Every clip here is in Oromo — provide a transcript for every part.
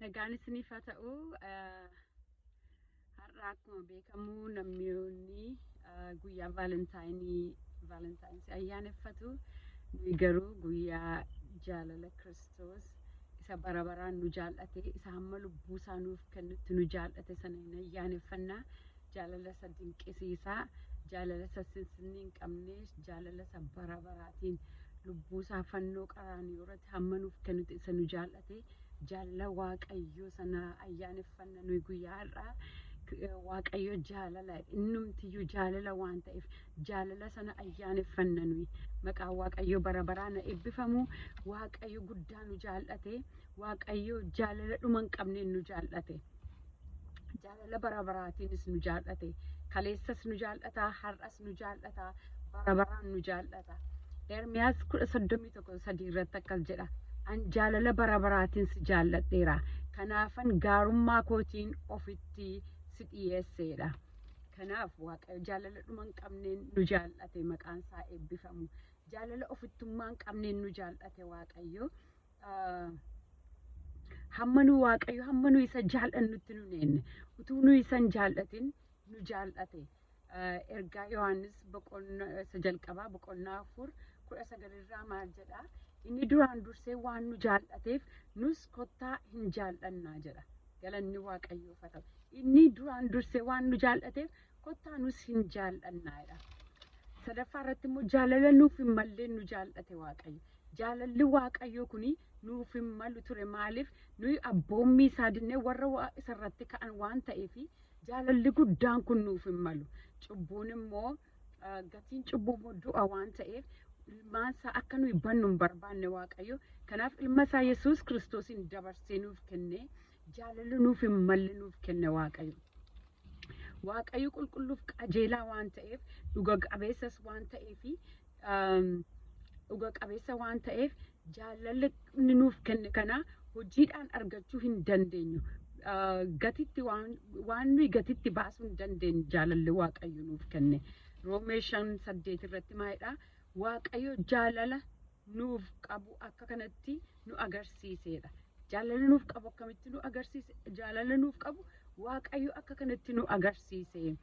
Nagaan isiniif haa ta'u. Har'a akkuma beekamu namoonni guyyaa vaalentaayinii vaalentaayinsii ayyaaneffatu. Nuyi garuu guyyaa jaalala Kiristoos isa bara baraan nu jaallate, isa hamma lubbuu isaa nuuf kennutti nu jaallate sana hin ayyaaneffannaa. Jaalala isa dinqisiisaa, jaalala isa sinsinnii hin qabne, jaalala isa bara baraatiin lubbuu isaa fannoo qaraaniyo irratti hamma nuuf kennutti isa nu jaallate, jaalala Waaqayyoo sana ayyaaneffanna nuyi guyyaa har'aa. Waaqayyo jaalala, innumtiyyuu jaalala waan ta'eef jaalala sana ayyaaneffanna nuyi. Maqaan Waaqayyoo bara baraan haa eebbifamu. Waaqayyo guddaa nu jaallate. Waaqayyo jaalala dhuma hin qabneen nu jaallate. Jaalala bara baraatiinis nu jaallate. Kaleessas nu jaallata, har'as nu jaallata, bara baraan nu jaallata. Ermiyaas 31:3 irratti akkas jedha. An jaalala bara baraatiin si jaalladheera. Kanaafan gaarummaa kootiin ofitti si dhiyeesseedha. Kanaaf Waaqayyo jaalala dhuma hin qabneen nu jaallate, maqaan isaa eebbifamu. Jaalala ofittummaa hin qabneen nu jaallate Waaqayyo. Hamma nu Waaqayyo hamma nu isa jaallannutti nu neenne. Utuu nu isa hin jaallatin nu jaallate. Ergaa Yohaannis boqonnaa isa jalqabaa boqonnaa 4 19 irraa maal jedha? Inni duraan dursee waan nu jaallateef nus kottaa hin jaallannaa jedha. Galanni Waaqayyoof haa ta'u. Inni duraan dursee waan nu jaallateef kottaa nus hin jaallannaa jedha. Sadaffaa irratti immoo jaalala nuuf hin malleen nu jaallate Waaqayyo. Jaalalli Waaqayyoo kuni nuuf hin malu ture. Maaliif? Nuyi abboommii isaa dinnee warra isa irratti ka'an waan ta'eef jaalalli guddaan kun nuuf hin malu. Cubbuun immoo gatiin cubbuu immoo du'a waan ta'eef ilmaan isaa akka nuyi bannu hin barbaanne Waaqayyo. Kanaaf ilma isaa Yesuus Kiristoosiin dabarsee nuuf kenne, jaalala nuuf hin malle nuuf kenne Waaqayyo. Waaqayyo qulqulluuf qajeelaa waan ta'eef, dhuga qabeessas waan ta'eef, dhuga qabeessa waan ta'eef jaalalli inni nuuf kenne kana hojiidhaan argachuu hin dandeenyu. Gatitti waan nuyi gatitti baasuu hin dandeenyu jaalalli Waaqayyo nuuf kenne. Roomee 5:8 irratti maalidha? Waaqayyo jaalala nuuf qabu akka kanatti nu agarsiiseedha. Jaalala nuuf qabu akkamitti nu agarsiise? Jaalala nuuf qabu Waaqayyo akka kanatti nu agarsiise.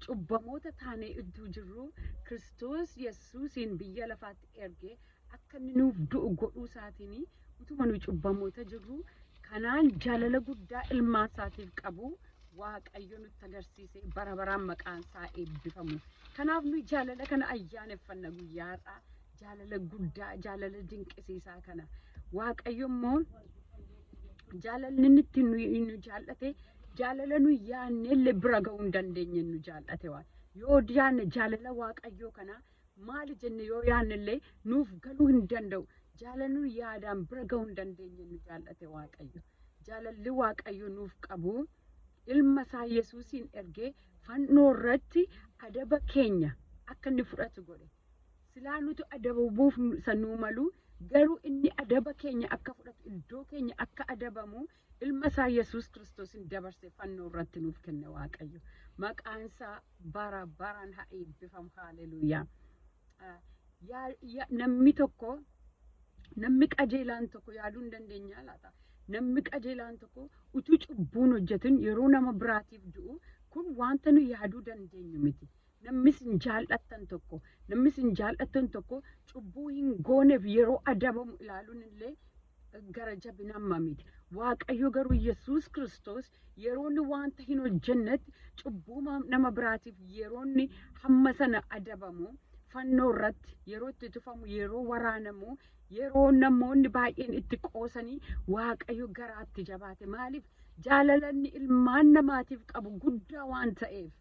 Cubbamoota taanee iddoo jirru Kiristoos Yesuusiin biyya lafaatti ergee akka inni nuuf du'u godhuu isaatiin, utuma nu cubbamoota jirru kanaan jaalala guddaa ilmaan isaatiif qabu Waaqayyo nutti agarsiise, bara baraan maqaan isaa eebbifamu. Kanaaf nuyi jaalala kana ayyaaneffanna guyyaa har'aa, jaalala guddaa, jaalala dinqisiisaa kana. Waaqayyo immoo jaalalli inni ittiin nu jaallate jaalala nu yaadne illee bira ga'uu hin dandeenye nu jaallate waan. Yoo yaadne jaalala Waaqayyoo kana maali jenne yoo yaadne illee nuuf galuu hin danda'u. Jaalala nu yaadaan bira ga'uu hin dandeenye nu jaallate Waaqayyo. Jaalalli Waaqayyo nuuf qabu ilma isaa Yesuusiin ergee fannoo irratti adaba keenya akka inni fudhatu godhe. Silaa nuti adabamuuf isa nuu malu, garuu inni adaba keenya akka fudhatu, iddoo keenya akka adabamu ilma isaa Yesuus Kiristoosiin dabarsee fannoo irratti nuuf kenne Waaqayyo. Maqaan isaa bara baraan haa eebbifamu. Haaleluuyaa. Namni tokko, namni qajeelaan tokko yaaduu hin dandeenyaa laata? Namni qajeelaan tokko utuu cubbuun hojjetin yeroo nama biraatiif du'u kun wanta nu yaaduu dandeenyu miti. Namni isin jaallattan tokko, namni isin jaallattan tokko cubbuu hin gooneef yeroo adabamu ilaaluun illee Gara jabina hammamiiti? Waaqayyo garuu Yesuus Kiristoos yeroo inni wanta hin hojjennetti cubbuu nama biraatiif yeroo inni hamma sana adabamu, fannoo irratti yeroo itti tufamu, yeroo waraanamu, yeroo namoonni baay'een itti qoosanii, Waaqayyo garaatti jabaate. Maaliif? Jaalalanni ilmaan namaatiif qabu guddaa waan ta'eef.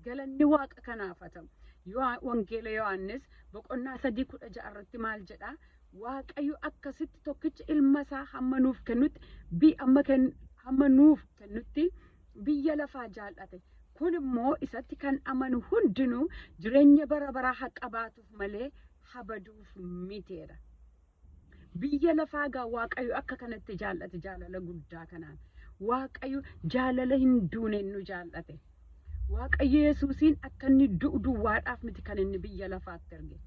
Galanni Waaqa kanaaf haa ta'u. Wangeela Yohaannis boqonnaa 3:16 irratti maal jedhaa? Waaqayyo akkasitti tokkicha ilma isaa hamma nuuf kennutti, hamma nuuf kennutti biyya lafaa jaallate. Kun immoo isatti kan amanu hundinuu jireenya bara baraa haa qabaatuuf malee habaduuf miteedha. Biyya lafaa gaa Waaqayyo akka kanatti jaallate, jaalala guddaa kanaan. Waaqayyo jaalala hin duuneen nu jaallate. Waaqayyo Yesuusiin akka inni du'u duwwaadhaaf miti kan inni biyya lafaatti erge.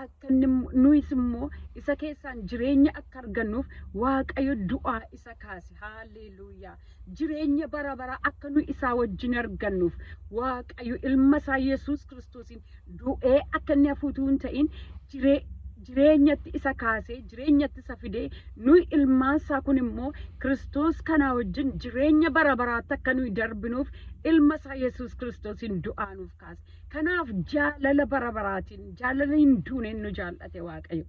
Akka inni nuyis immoo isa keessaan jireenya akka argannuuf Waaqayyo du'aa isa kaase. Haalleluuyaa. Jireenya bara baraa akka nu isaa wajjin argannuuf Waaqayyo ilma isaa Yesuus Kiristoosiin du'ee akka inni hafuutuu hin ta'in, jireenyatti isa kaasee, jireenyatti isa fidee, nuyi ilmaan isaa kun immoo Kiristoos kanaa wajjin jireenya bara baraatti akka nuyi darbinuuf ilma isaa Yesuus Kiristoosiin du'aa nuuf kaase. Kanaaf jaalala bara baraatiin, jaalala hin duuneen nu jaallate Waaqayyo.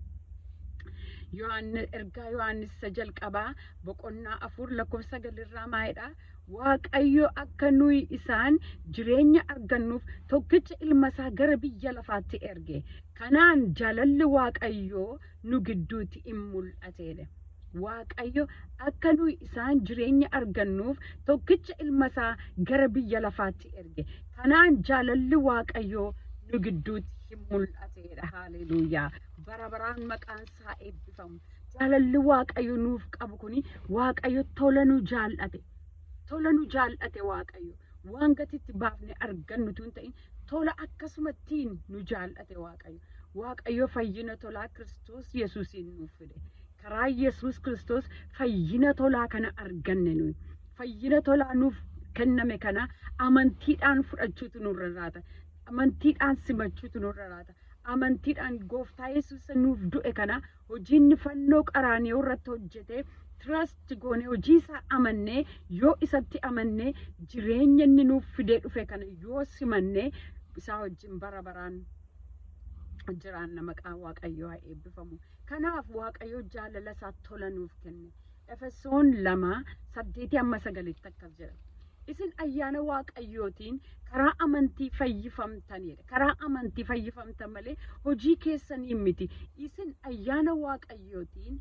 Ergaa Yohaannis isa jalqabaa boqonnaa 4 lakkoofsa 9 irraa maalidha? Waaqayyo akka nuyi isaan jireenya argannuuf tokkicha ilma isaa gara biyya lafaatti erge. Kanaan jaalalli Waaqayyoo nu gidduutti in mul'ateedha. Waaqayyo akka nuyi isaan jireenya argannuuf tokkicha ilma isaa gara biyya lafaatti erge. Kanaan jaalalli Waaqayyoo nu gidduutti hin mul'ateedha. Haaleluyyaa. Bara baraan maqaan isaa eebbifamu. Jaalalli Waaqayyo nuuf qabu kuni, Waaqayyo tola nu jaallate. Tola nu jaallate Waaqayyo. Waan gatitti baafne argannu tun ta'in, tola akkasumattiin nu jaallate Waaqayyo. Waaqayyo fayyina tolaa Kiristoos Yesuusiin nuuf fide. Karaa Yesuus Kiristoos fayyina tolaa kana arganne nuyi. Fayyina tolaa nuuf kenname kana amantiidhaan fudhachuutu nurra jiraata. Amantiidhaan simachuutu nurra jiraata. Amantiidhaan Gooftaa Yesuus nuuf du'e kana, hojiin fannoo Qaraaniyoo irratti hojjete trust goone, hojii isaa amannee, yoo isatti amannee, jireenya inni nuuf fidee dhufe kana yoo simannee, isaa wajjin bara baraan jiraanna. Maqaan Waaqayyoo haa eebbifamu. Kanaaf Waaqayyo jaalala isaa tola nuuf kenne. Efesoon 2:8 hamma 9tti akkas jedha. Isin ayyaana Waaqayyootiin karaa amantii fayyifamtanidha. Karaa amantii fayyifamtan malee hojii keessanii miti. Isin ayyaana Waaqayyootiin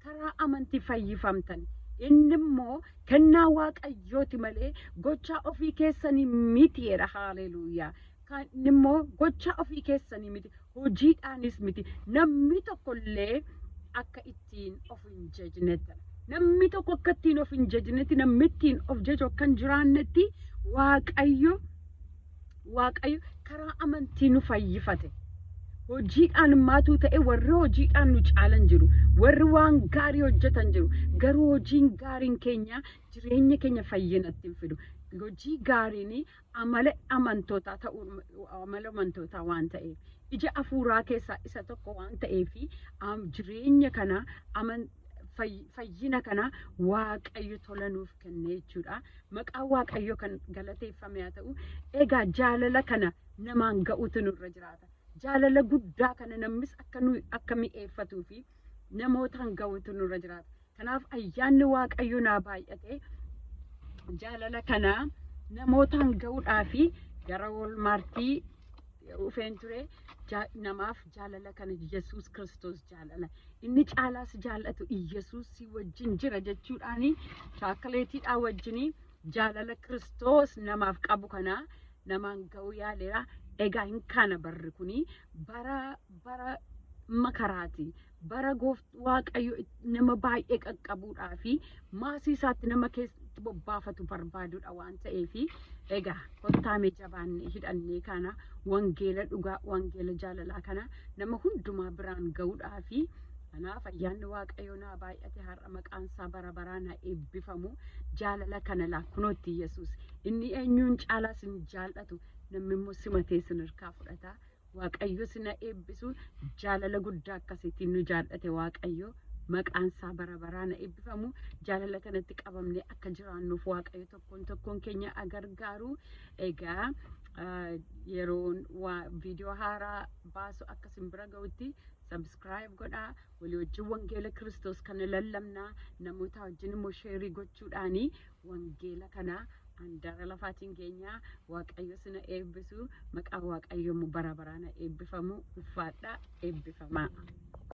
karaa amantii fayyifamtan. Inni immoo kennaa Waaqayyooti malee gochaa ofii keessanii mitiidha. Haaleluyyaa. Kan inni immoo gochaa ofii keessanii miti. Hojiidhaanis miti. Namni tokkollee akka ittiin of hin jajnetti. Namni tokko akka ittiin of hin jajnetti, namni ittiin of jaju akka hin jiraannetti, Waaqayyo karaa amantii nu fayyifate. Hojiidhaan maatuu ta'e, warri hojiidhaan nu caalan jiru. Warri waan gaarii hojjetan jiru. Garuu hojiin gaariin keenya jireenya keenya fayyinatti hin fidu. Hojii gaariin amala amantootaa ta'uu, amala amantootaa waan ta'eef, ija afuuraa keessaa isa tokko waan ta'eef, jireenya kana fayyina kana Waaqayyo tola nuuf kenne jechuudha. Maqaan Waaqayyo kan galateeffame haa ta'u. Egaa jaalala kana namaan ga'utu nurra jiraata. Jaalala guddaa kana namnis akka nu akka mi'eeffatuu fi namootaan ga'utu nurra jiraata. Kanaaf ayyaanni Waaqayyo naa baay'ate, jaalala kana namootaan ga'uudhaa fi gara Walmartii dhufeen ture. Namaaf jaalala kana, Yesuus Kiristoos jaalala inni caalaas jaallatu, Yesuus si wajjin jira jechuudhaani, chaakaleetiidhaa wajjinii jaalala Kiristoos namaaf qabu kana namaan ga'uu yaaleera. Egaa hin kana barri kuni bara makaraati. Bara Waaqayyo nama baay'ee qaqqabuudhaa fi maasii isaatti nama keessatti bobbaafatu barbaadudha waan ta'eef, egaa kottaamee jabaannee hidhannee kana wangeela dhugaa, wangeela jaalalaa kana nama hundumaa biraan ga'uudhaa fi kanaaf ayyaanni Waaqayyoo naa baay'ate. Har'a maqaan isaa bara baraan haa eebbifamu. Jaalala kana laa kunootti Yesuus inni eenyuun caalaa sin jaallatu, namni immoo simatee sin harkaa fudhata. Waaqayyo sina eebbisu. Jaalala guddaa akkasiitiin nu jaallate Waaqayyo. Maqaan isaa bara baraan eebbifamu. Jaalala kanatti qabamnee akka jiraannuuf Waaqayyo tokkoon tokkoon keenya gargaaru. Egaa yeroon viidiyoo haaraa baasu akka isin bira ga'utti subscribe godhaa. Walii wajjin wangeela Kiristoos kana lallabnaa. Namoota wajjin immoo share gochuudhaanii wangeela kana handaara lafaatiin geenyaa. Waaqayyo sina eebbisu. Maqaan Waaqayyo immoo bara baraan eebbifamu. Ulfaadhaa, eebbifamaa.